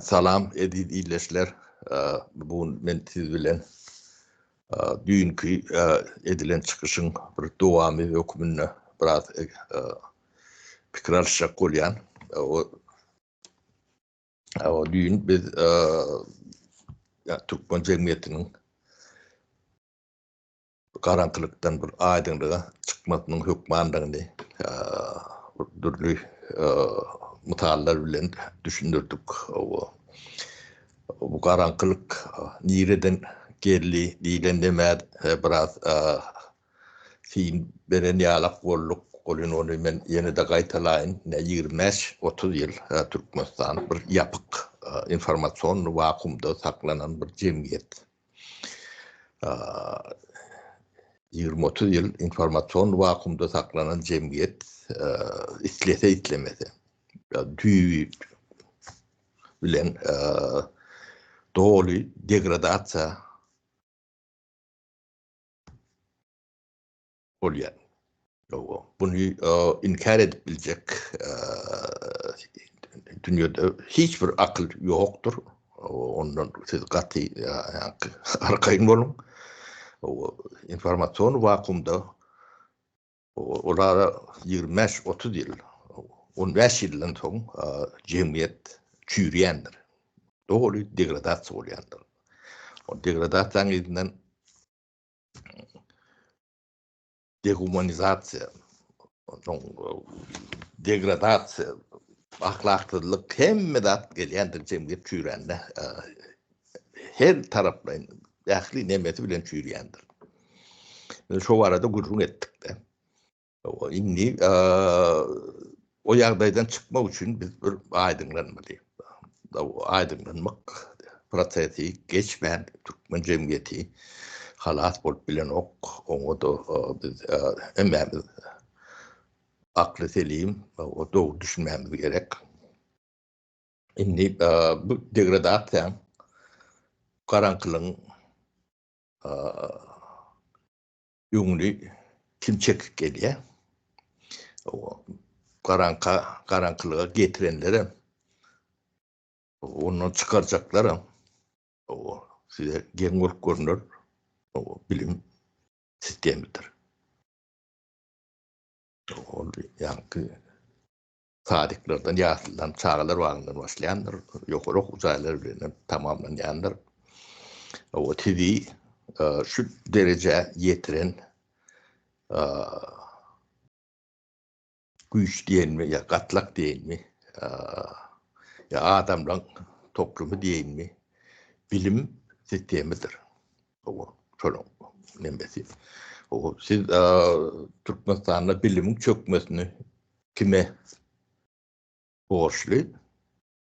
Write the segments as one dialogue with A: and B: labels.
A: Salam eziz ildeşler. Bu gün men siz bilen düýnki edilen çykyşyň bir dowamy hökmünde biraz pikir alyşjak bolýan. O düýn biz türkmen jemgyýetiniň garaňkylykdan bir aýdyňlyga çykmasynyň hökmandygyny dürli mysallar bilen düşündirdik. Bu garaňkylyk nireden geldi diýlen demä biraz syn beren ýalak bolduk. Welin ony men ýene-de gaýtalaýyn. Ine, 25-30 ýyl Türkmenistan bir ýapyk informasion wakuumda saklanan bir jemgyýet. 20-30 ýyl informasion wakuumda saklanan jemgyýet islese islemese düýbi bilen doly degradasiýa bolýar. Buny inkär edip biljek dünýede hiç bir akyl ýokdur. Ondan siz gaty arkaýyn boluň. Informasion wakuumda olara 25-30 ýyl, 15 ýyldan soň jemgyýet çüýrýändir. Doly degradasiýa bolýandyr. O degradasiýanyň yzyndan degumanizasiýa, onsoň degradasiýa, ahlaksyzlyk hemme zat gelýändir jemgyýet çüýrände her taraplaýyn ähli nemesi bilen çüýrýändir. Biz şo barada gürrüň etdik-de. Indi o ýagdaýdan çykmak üçin biz bir aýdyňlanmaly. Aýdyňlanmak prosesi geçmän türkmen jemgyýeti halas bolup bilenok. Oňa-da biz hemmämiz akly selim, dogry düşünmämiz gerek. Indi bu degradasiýaň, garaňkylygyň öňüni kim çekip gelýär? Garaňka, garaňkylyga getirenlerem, ondan çykarjaklaram size geň bolup görner, bilim sistemidir. Ol ýaňky sadiklerden, ýaslydan, çagalar bagyndan başlaýandyr, ýokary okuw jaýlary bilen hem tamamlanýandyr. O sizi şu derejä ýetiren güýç diýenmi ýa gatlak diýenmi ýa adamlaryň toplumy diýenmi bilim sistemidir. Owa, şonuň nemesi. Owa, siz Türkmenistanda bilimiň çökmesini kime borçly?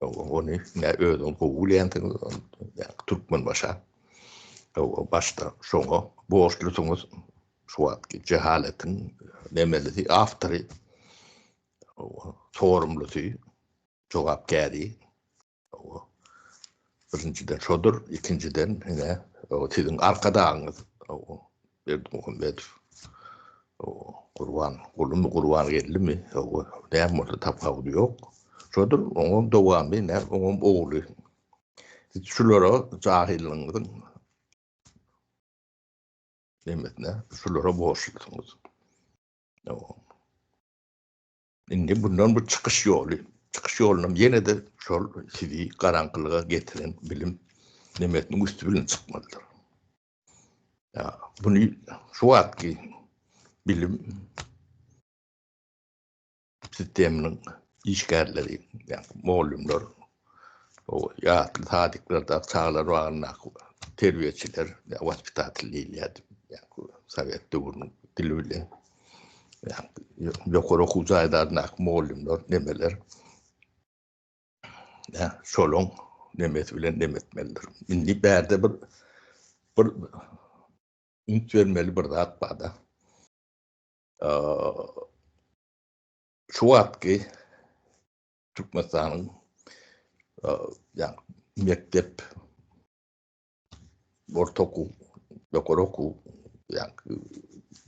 A: Owa, ony ne özüňiz gowy bilýänsiňiz, Türkmenbaşa. Owa, başda şoňa borçlusyňyz. Şu wagtky jehaletiň nemelisi, awtory, owa, sorumlysy, jogapkäri. Birinjiden şodur, ikinjiden ine siziň arkadagyňyz Berdimuhamedow. Gurban Gulumy, Gurban Geldimi, näme bolsa tapawudy ýok. Şodur, oňam dowamy, ine oňam ogly. Siz şulara jahyllygyňyzyň nemesine şulara borçlusyňyz. Indi bundan bir çykyş ýoly, çykyş ýolunam ýene-de şol sizi garaňkylyga getiren bilim nemesiniň üsti bilen çykmalydyr. Ýa buny şu wagtky bilim sisteminiň işgärleri, ýa mugallymlar, o ýatly sadiklerdaky çagalar bagyndaky terbiýeçiler, ýa waspitatel diýilýärdi, ýa sowet döwrüniň dili bilen. Ýokary okuw jaýlaryndaky mugallymlar, nemeler şolaň nemesi bilen neme etmelidir. Indi bärde bir bir üns bermeli bir zat bar-da. Şu wagtky Türkmenistanyň ýa mekdep orta okuw, ýokary okuw, ýagny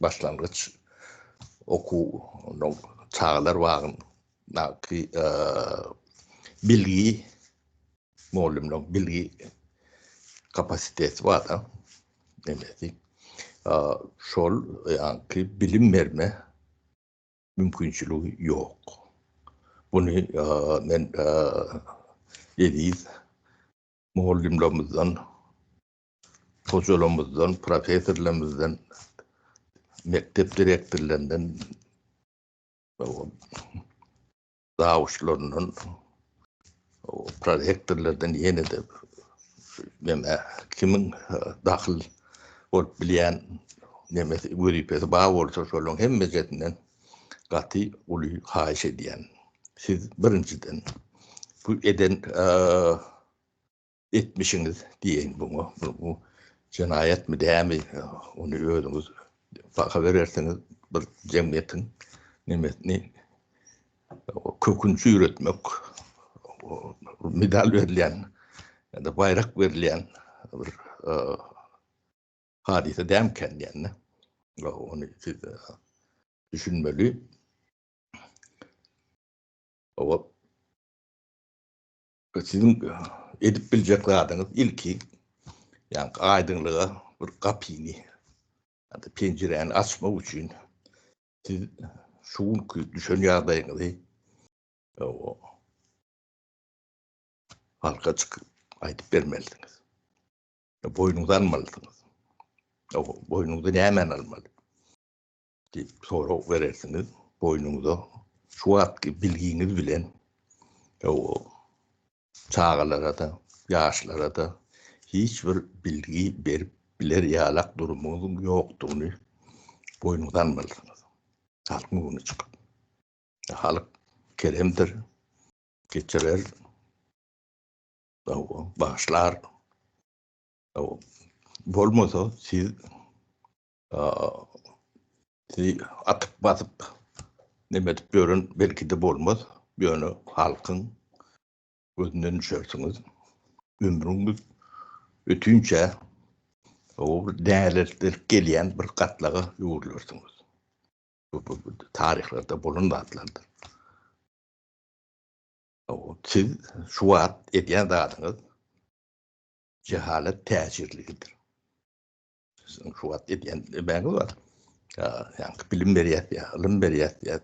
A: başlangyç okuw, ondan çagalar bagyndaky bilgi Mugallymlaryň bilgi kapasiteti bar-da, nemesi. Şol ýaňky bilim berme mümkinçiligi ýok. Buny men eziz mugallymlarymyzdan, hojalarymyzdan, professorlarymyzdan, mekdep direktorlaryndan, zawuçlaryndan, prorektorlardan ýene-de neme kimiň dahyl bolup bilýän nemesi wezipesi bar bolsa şolaryň hemmejesinden gaty uly haýyş edýän. Siz birinjiden bu eden etmişiňiz diýeýin buňa. Bu jenaýatmy dämi ony özüňiz baha berersiňiz bir jemgyýetiň nemesini köküni çüýretmek medal berilýän ýa-da baýrak berilýän bir hadysa dämikän diýende ony siz düşünmeli. Siziň edip biljek zadyňyz ilki, ýagny aýdyňlyga bir gapyny ýa-da penjiräni açmak üçin siz şu günki düşen ýagdaýyňyzy halka çykyp aýdyp bermelisiňiz. Boýnuňyza almalysyňyz. Boýnuňyza nämäni almaly? Diýip sorag berersiňiz, boýnuňyza şu wagtky bilgiňiz bilen çagalara-da, ýaşlara-da hiç bir bilgi berip biler ýalak durumyňyzyň ýokdugyny boýnuňyza almalysyňyz. Halkyň öňüne çykyp. Halk keremdir, geçirer, bagyşlar. Bolmasa siz Sizi atyp basyp neme edip ýören belki-de bolmaz, ýöne halkyň gözünden düşersiňiz. Ömrüňiz ötünçä o bir dälirtdirip gelýän bir gatlaga öwrülersiňiz. Bu, bu, bu taryhlarda bolan zatlardyr. Siz şu wagt edýän zadyňyz jehalet täjirligidir. Siziň şu wagt edýän nämäňiz bar? Ýa-ni bilim berýär, ýa ylym berýär, ýa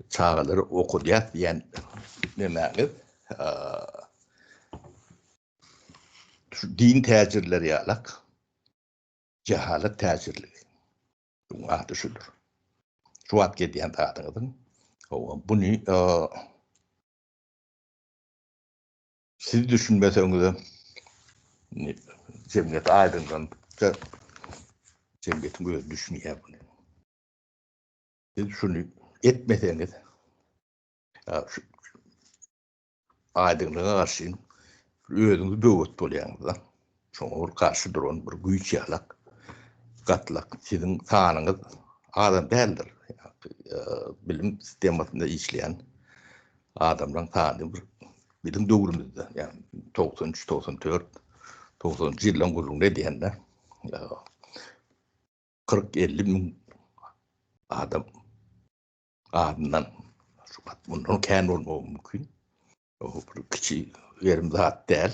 A: çagalary okadýar diýen nämäňiz? Şu din täjirleri ýalak jehalet täjirligi. Bu ady şudur. Şu wagt edýän zadyňyzyň buny Siz düşünmeseňizem, indi jemgyýet aýdyňlanypdyr. Jemgyýetiň özi düşünýär muny. Siz şuny etmeseňiz, şu aýdyňlyga garşy özüňiz böwet bolýaňyz-da. Şoňa bir garşy duran bir güýç ýalak gatlak siziň sanyňyz azam däldir. Bilim sistemasynda işleýän adamlaryň sany bir biziň döwrümizde, ýagny 93, 94, 90-njy ýyllaryň gürrüňini edýän-de, 40-50 müň adam azyndan şu wagt mundan kän bolmagy mümkin. O bir kiçi gerim zat däl.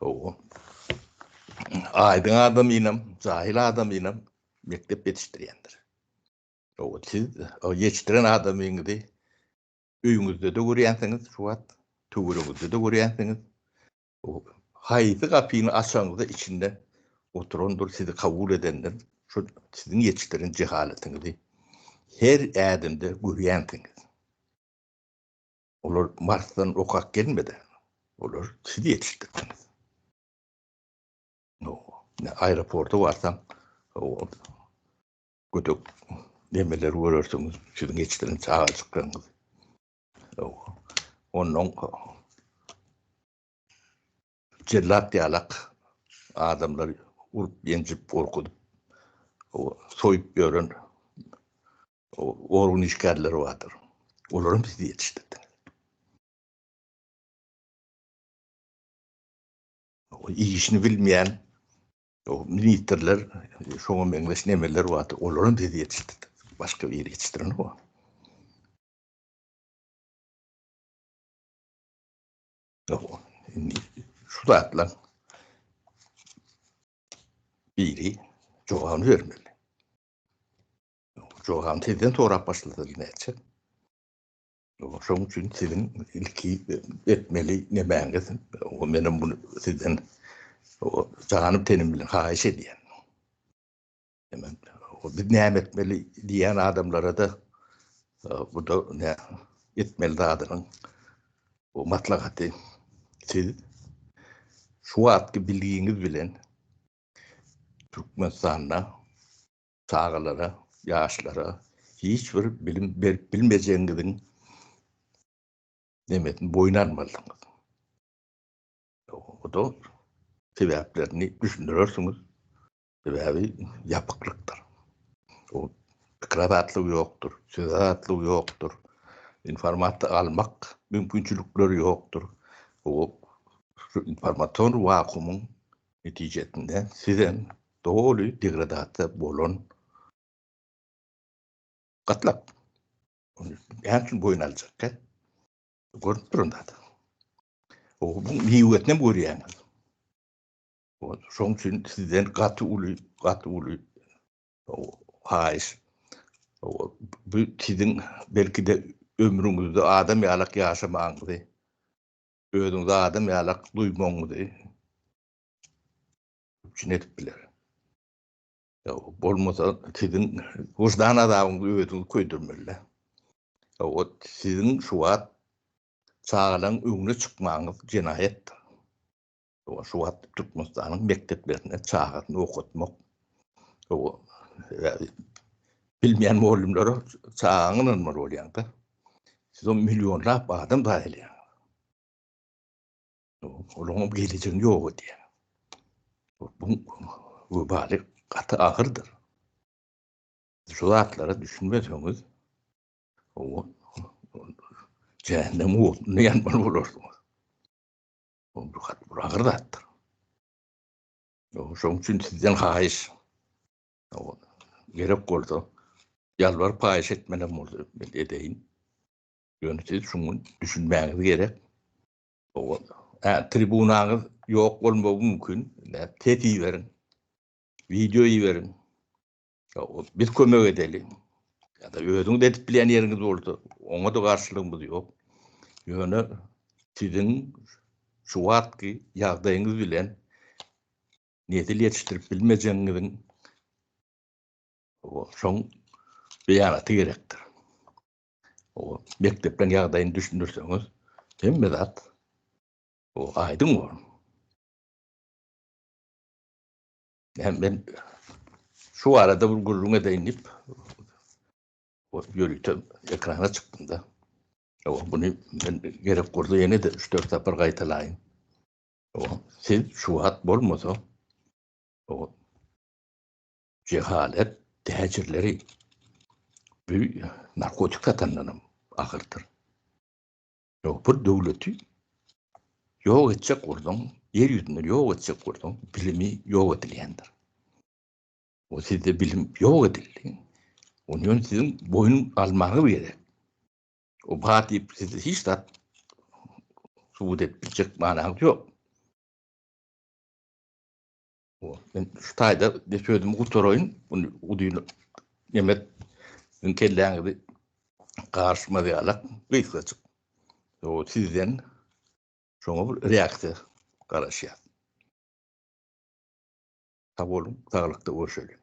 A: O aýdyň adamynam, jahil adamynam mekdep ýetişdirýändir. O siz o ýetişdiren adamyňyzy öýüňizde-de görýänsiňiz şu wagt, töweregiňizde-de görýänsiňiz. O haýsy gapyny açaňyzda içinde oturandyr, sizi kabul edendir. Şu siziň ýetişdiren jehaletiňizi her ädimde görýänsiňiz. Olar Marsdan okap gelmedi. Olar siz ýetişdirdiňiz. No, aeroporta barsaň, o gödek nemeleri görersiňiz, siziň ýetişdiren çagajyklaryňyz. Ondan jellat ýalak adamlary urup, ýenjip, gorkuzyp, soýup ýören organ işgärleri bardyr. Olaram siz ýetişdirdiňiz. Işini bilmeýän ministrler, şoňa meňzeş nemeler bardyr. Olaram siz ýetişdirdiňiz. Başga biri ýetişdirenok. Indi. zatlaryň biri jogabyny bermeli. Jogabyny sizden sorap başlasa nätjek? Şonuň üçin siziň ilki etmeli nemäňiz, menem muny sizden janym tenim bilen haýyş edýän. Biz näme etmeli diýýän adamlara-da bu-da nä etmeli zadynyň bu maslahaty. Siz şu wagtky bilgiňiz bilen Türkmenistanda çagalara, ýaşlara hiç bir bilim berip bilmejegiňiziň nemesini boýun almalysyňyz. O-da sebäplerini düşündirersiňiz. Sebäbi ýapyklykdyr. O pikir azatlygy ýokdur, söz azatlygy ýokdur, informasiýa almak mümkinçilikleri ýokdur. O şu informasion wakuumyň netijesinde sizem doly degradasiýa bolan gatlak. Ony näme üçin boýun aljak? Görüp duran zat. O bu miwesini hem görýäňiz. Şonuň üçin sizden gaty uly, gaty uly haýyş. Bu siziň belki-de ömrüňizde adam ýalak ýaşamagyňyzy, özüňizi adam ýalak duýmagyňyzy üpjün edip biler. Bolmasa siziň wyždan azabyňyzy özüňiz köýdürmeli. O siziň şu wagt çagalaryň öňüne çykmagyňyz jenaýatdyr. Şu wagt Türkmenistanyň mekdeplerinde çagasyny okatmak bilmeýän mugallymlara çagaňy ynanmaly bolýaň-da. Siz o millionlap adam zaýalaýaňyz. Olaryň gelejegini ýok edýär. Bu webaly gaty agyrdyr. Şu zatlara düşünmeseňiz, o jähennem odunda ýanmaly bolarsyňyz. Bu gaty bir agyr zatdyr. Şonuň üçin sizden haýyş, gerek bolsa, ýalbaryp haýyş etmelem bolsa, men edeýin. Ýöne siz şuňa düşünmäňiz gerek. Hä, tribunaňyz ýok bolmagy mümkin. Ses iberiň. Wideo iberiň. Biz kömek edeli. Ýa-da özüňiz edip bilýän ýeriňiz bolsa, oňa-da garşylygymyz ýok. Ýöne siziň şu wagtky ýagdaýyňyz bilen nesil ýetişdirip bilmejegiňiziň şoň beýanaty gerekdir. Mekdepleriň ýagdaýyny düşündirseňiz, hemme zat aýdyň bolar. Hem men şu barada bir gürrüň edeýin diýip, ýörite ekrana çykdym-da. Muny men gerek bolsa ýene-de üç-dört sapar gaýtalaýyn. Siz şu wagt bolmasa, Jehalet täjirleri bu narkotik satandanam agyrdyr. Ýok, bir döwleti ýok etjek bolsaň, ýer ýüzünden ýok etjek bolsaň, bilimi ýok edilýändir. O sizde bilim ýok edildi. Ony ýöne siziň boýun almagyňyz gerek. O bar diýip siz hiç zat subut edip biljek manaňyz ýok. Men şu taýda sözümi gutaraýyn. Muny uzyn nemet siziň kelläňizi garyşmaz ýalak gysgajyk. O sizden şoňa bir reaksiýa garaşýas. Sag boluň, saglykda görşeliň.